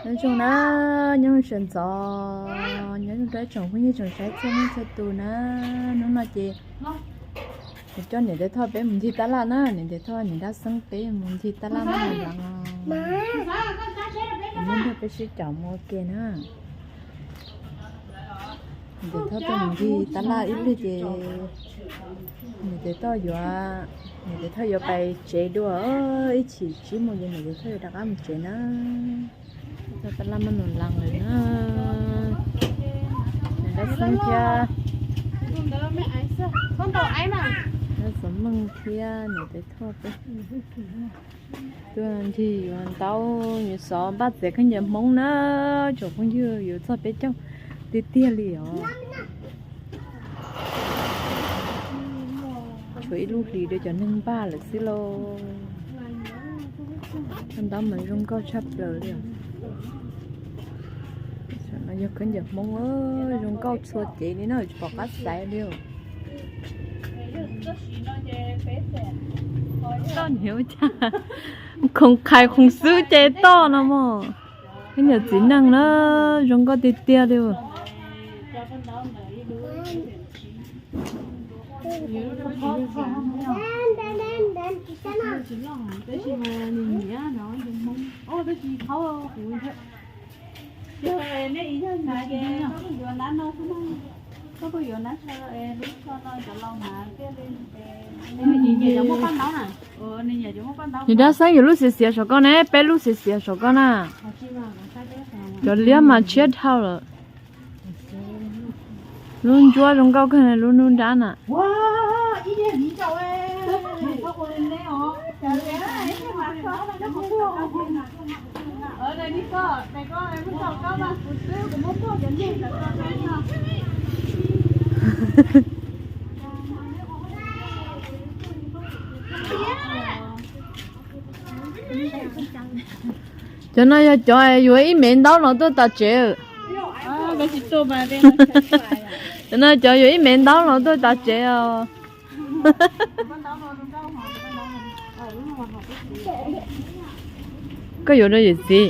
Nyob zoo na, nyob zoo sawv ntxov, nyob zoo rau ib tsoom phooj ywg tsoom saib txhua leej txhua tus na. Hnub no ces kuv coj niam Ntxawm Thoj peb mus ncig tab laj na, niam Ntxawm Thoj niam dab xeeb peb mus ncig tab laj na. Kuv muab nrog peb sib caum mus ua ke na. Niam Ntxawm Thoj tuaj mus ncig tab laj ib pliag ces niam Ntxawm Thoj yuav, niam Ntxawm Thoj yuav pais tsev dua, ib chim tsib moos ces niam Ntxawm Thoj yuav rov qab mus tsev na. Thoj tab laj maj nus las lawm na. Niam dab xeeb thiab, dab xeeb meej thiab niam Ntxawm Thoj peb tuaj ncig yuav ntaub yuav xov npaj txiav khaub ncaws Hmoob na. Tsoom phooj ywg, yuav txog peb caug tiag tiag li os. Tshuav ib lub hlis rau cov neeg npaj lawm xwb lauj. Koj ntaub mas zoo nkauj tshaj plaws li os. Yog khaub ncaws Hmoob zoo nkauj txhua cev li na, tsis pom qab xaiv li. Toj nyiam ua cas, khoom qhais khoom xwb ces toj no mog. Khaub ncaws txiv neej na, zoo nkauj tiag tiag li. Niam dab xeeb yuav lub xiav xiav saum koj ne, peb lub xiav xiav saum koj na. Cov liab mas tshiab dhau lawm. Lub ntsuab zoo nkauj kawg, lub nruab nrab na. Cov no yog cov yuav ib mev ntaub no tuaj tas tsev. Cov no cov yuav ib mev ntaub no tuaj tas tsev os. Koj yuav rau yawm txiv.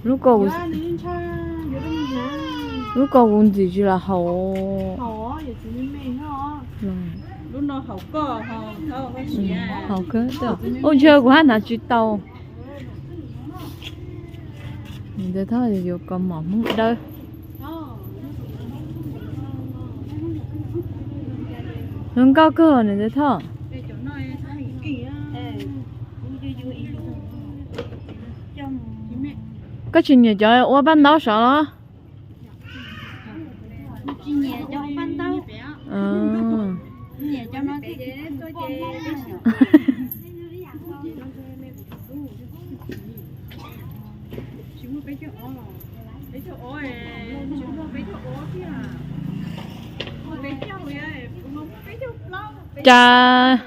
Lub ko, lub ko kuv ntxim tsis lam haus. Haus kawg, ua ntshe kuv hab hnav tsis tau. Niam Ntxawm Thoj yuav kaus mom Hmoob dawb. Zoo nkauj kawg niam Ntxawm Thoj. Koj tsis nyiam cov ua paj ntaub saud los? Cas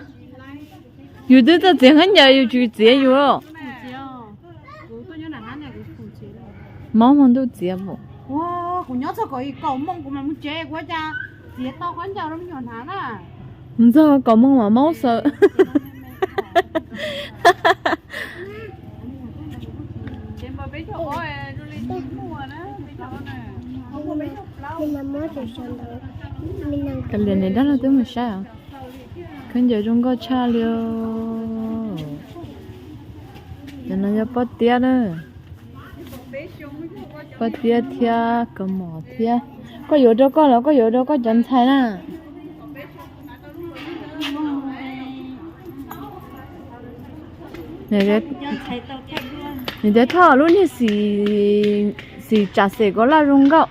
yus twb txawj txiav khaub ncaws yus tsis txiav yus. Maub hmo ntuj txiav pum. Kuv nyob txog kaum moo kuv mam mus tsev, kuv ua cas txiav tau khaub ncaws rau me nyuam hnav na. Mus txog kaum moo mam maub xaws. Kav liam niam dab laug twb mus saib os. Khaub ncaws zoo nkauj tshaj li. Cov no yog pob tiab na. Pob tiab thiab kaus mom thiab. Koj yuav rau koj los koj yuav rau koj cov ntxhais na? Niam Ntxawm Thoj, lub niag xim, xim tsam xem ko laj zoo nkauj,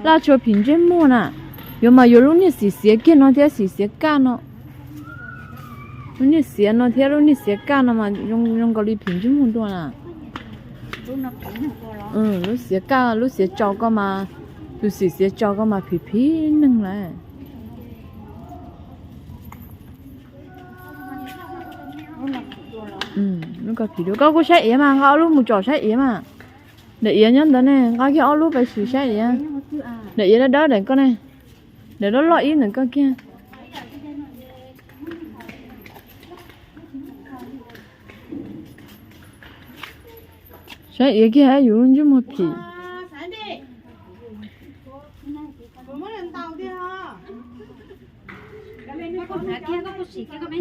laj tshua phim ntsej muag na. Yuav mas yuav lub niag xim xiav kiag no thiab xim xiav kaj no. Lub niag xiav no thiab lub niag xiav kaj no mas zoo nkaus li phim ntsej muag dua na. Lub xiav kaj, lub xiav tso ko mas, tus xim xiav tso ko mas phim phim neeg lawm. Lub ko phim dua, koj kuj saib iav mas, nqa ob lub mus tsom saib iav mas. Daim iav nyob ntawd ne, nqa kiag ob lub pais sim saib iav. Daim iav dawb dawb ntawm koj ne, daim loj loj ib ntawm koj kiag. Saib iav kiag yus lub ntsej muag phim.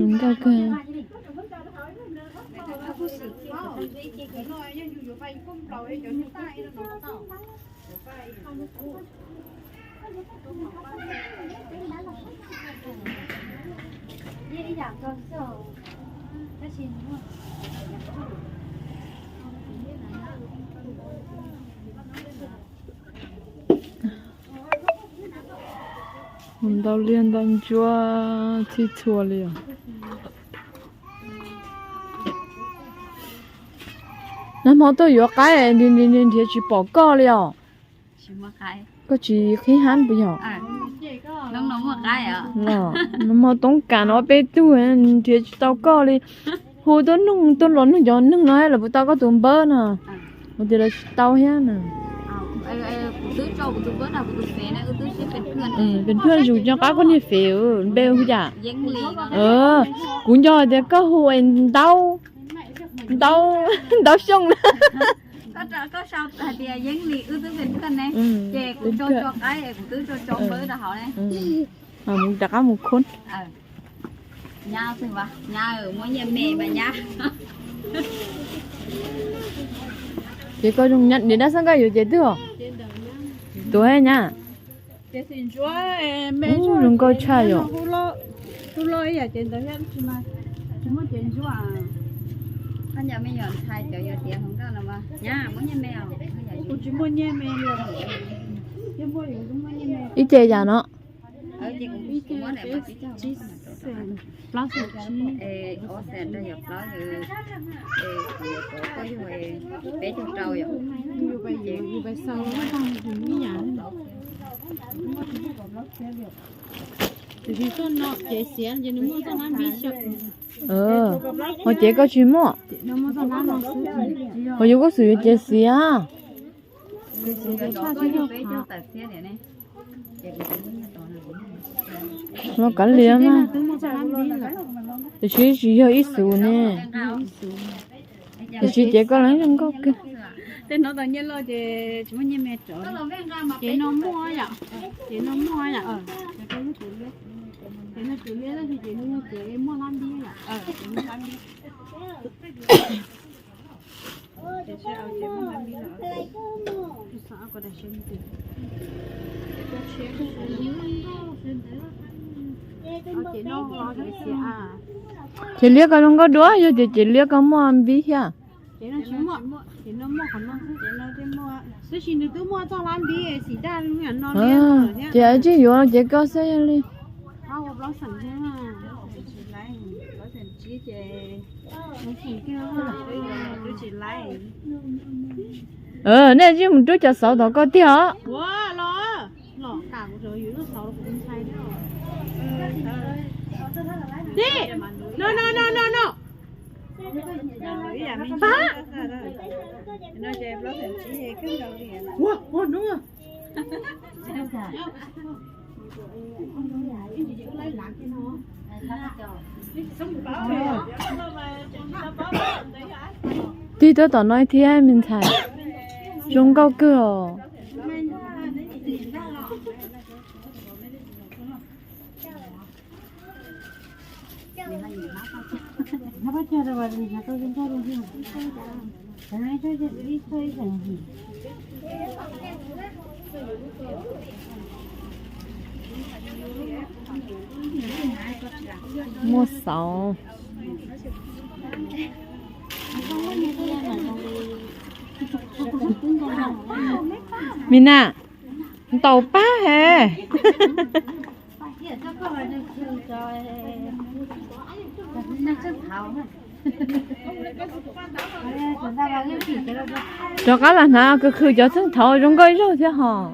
Nkauj kawg. Ntau liaj ntau ntsuab txhij txhua li os. Nag hmo tuaj yuav qaib, nrhiav tsis pom koj li os. Koj tsis qhib hab puas yog? Nag hmo toob kas no peb tug nrhiav tsis tau koj li. Hu tuaj noog, tuaj los noog cov neeg no los puas tau koj tus npawb no. Ua tias lawv tsis tau thiab na. Pes phuaj zus cov qab koj niag fev npe hu cas? Kuv nco hais tias koj hu es Ntaub, Ntaub, Ntaub Xyooj na. Rov qab mus khub. Ces koj zoo, niam dab xeeb koj yuav ces twg os? Tuav nyab. Ub, zoo nkauj tshaj yom. Ib ce yam no. Ho ces koj tsis muaj. Ho yuav koj xum yuav ces xiav. Los kav liam mas. Tiam sis tsis yog ib xum ne. Tiam sis ces koj los zoo nkauj kawg. Tej no tau nyiaj loj ces tsis muaj nyiaj me rov. Ces no muaj yom. Ces no muaj yom. Ces no ces liab, ces no ces muaj lab npib yom. Ces liab koj zoo nkauj dua, yog tias ces liab koj muaj npib thiab. Ces nws twb muaj txoj hlab npib xim daj no. Ces tsis yuav ces koj xwb yog li. Nej tsis mus rub cov xauv tom koj tiag os. Tig tuaj tom no thiab me ntxhais, zoo nkauj kawg os. Muaj xauv. Mina, ntaus pab he. Rov qab los hnav khwv khwv cov txheej thaud zoo nkauj ib zaug thiab hos.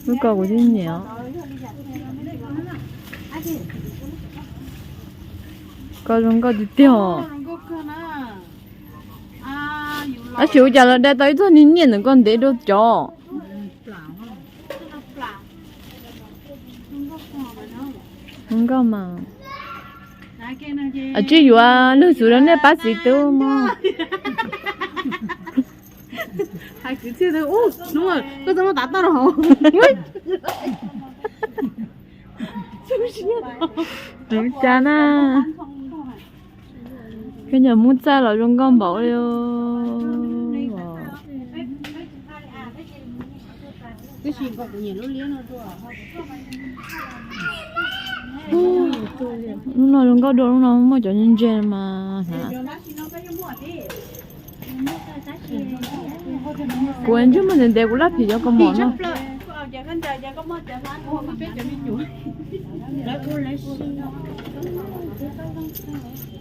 Lub ko kuv twb nyiam os. Ko zoo nkauj tiag tiag os. Tab sis ua cas lawv dai tau ib txoj niag nyiaj ntawm ko ntev dua cov. Zoo nkauj mas. Tsib yuav lug xus rau nej pab txiv tub mog. Hais kwv txhiaj, hnub koj txoj muab tav toj rau hauv. Tsuv cas na. Koj nyuam Hmoob txaij los zoo nkauj npaum li. Lub no zoo nkauj dua, lub no muaj cov ntse ntse mas hnav. Kuv ntsej muag ntev ntev kuv laj phim cov kaus mom no.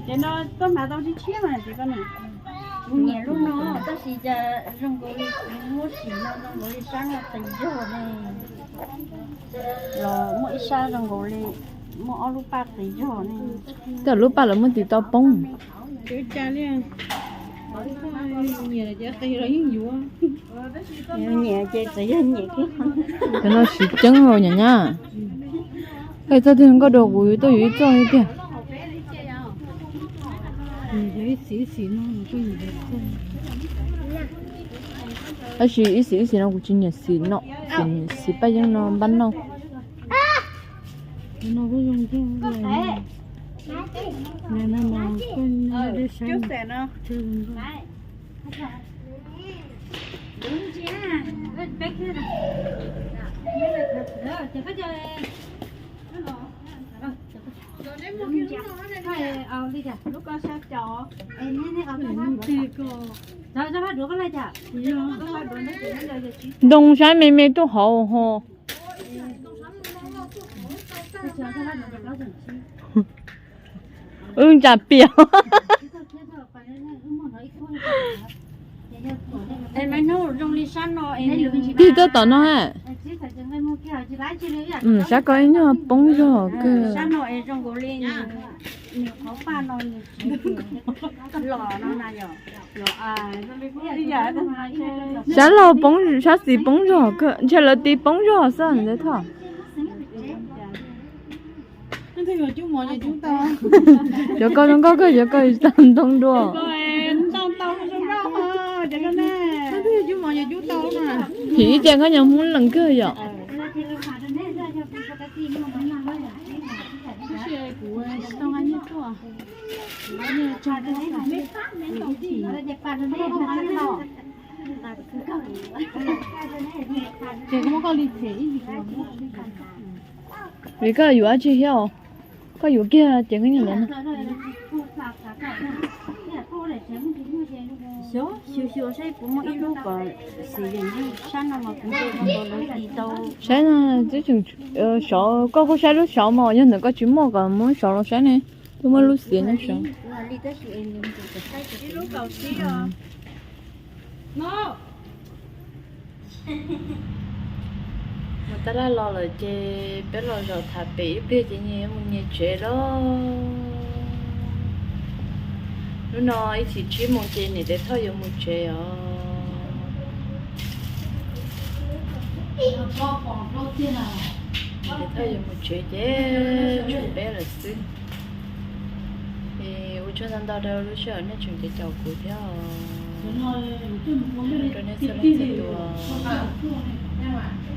Ces no koj hnav tau tshiab tshiab mas ces koj nyiam. Kuv nyiam lub no tab sis cas zoo nkaus li kuv muab sim no zoo nkaus li sab no qis zog ne. Los muaj ib sab zoo nkaus li, muaj ob lub paj qis zog ne. Tej lub paj lawv muab tis tau poob. Nyiam ces txawm yog nyiam. Cov no siv ceeb os nyam nyab. Koj txoj twg zoo nkauj dua kuv tuaj yuav ib txoj li tiag. Tab sis ib xim ib xim no kuv tsis nyiam xim no, xim paj yeeb no npab nauj. Ntoo saib me me tuaj hauv ho. Wb ntsa pias. Tig tuaj tom no ha. Sab ko ib nyuag poob zog kawg. Sab laug poob, sab xis poob zog kawg, ntshe lawv tiv poob zog xwb ntawd thoj. Cov ko zoo nkauj kawg, cov ko tau ntoo dua. Phim ib ce koj nyob Hmoob lees kawg yom. Vim koj yuav dab tsi thiab os? Koj yuav kiag ces koj nyiam lawv no. Saib no, twb tseem sov, koj kuj saib lub sov mas yog ntawm koj tsis muaj kom muab sov los saib ne. Twb muaj lub xiav nyob sov. Mus tab laj los lawm ces peb los zaum tham pem ib pliag ces nyias yuav mus nyias tsev lauj. Hnub no ib chim tsib moos ces niam tais Thoj yuav mus tsev os. Niam tais Thoj yuav mus tsev ces tshuav peb lawm xwb. Es ua tsaug ntau ntau rau lub sij hawm nej tseem caum kuv thiab os. Ua tsaug rau nej txhua leej txhua tus.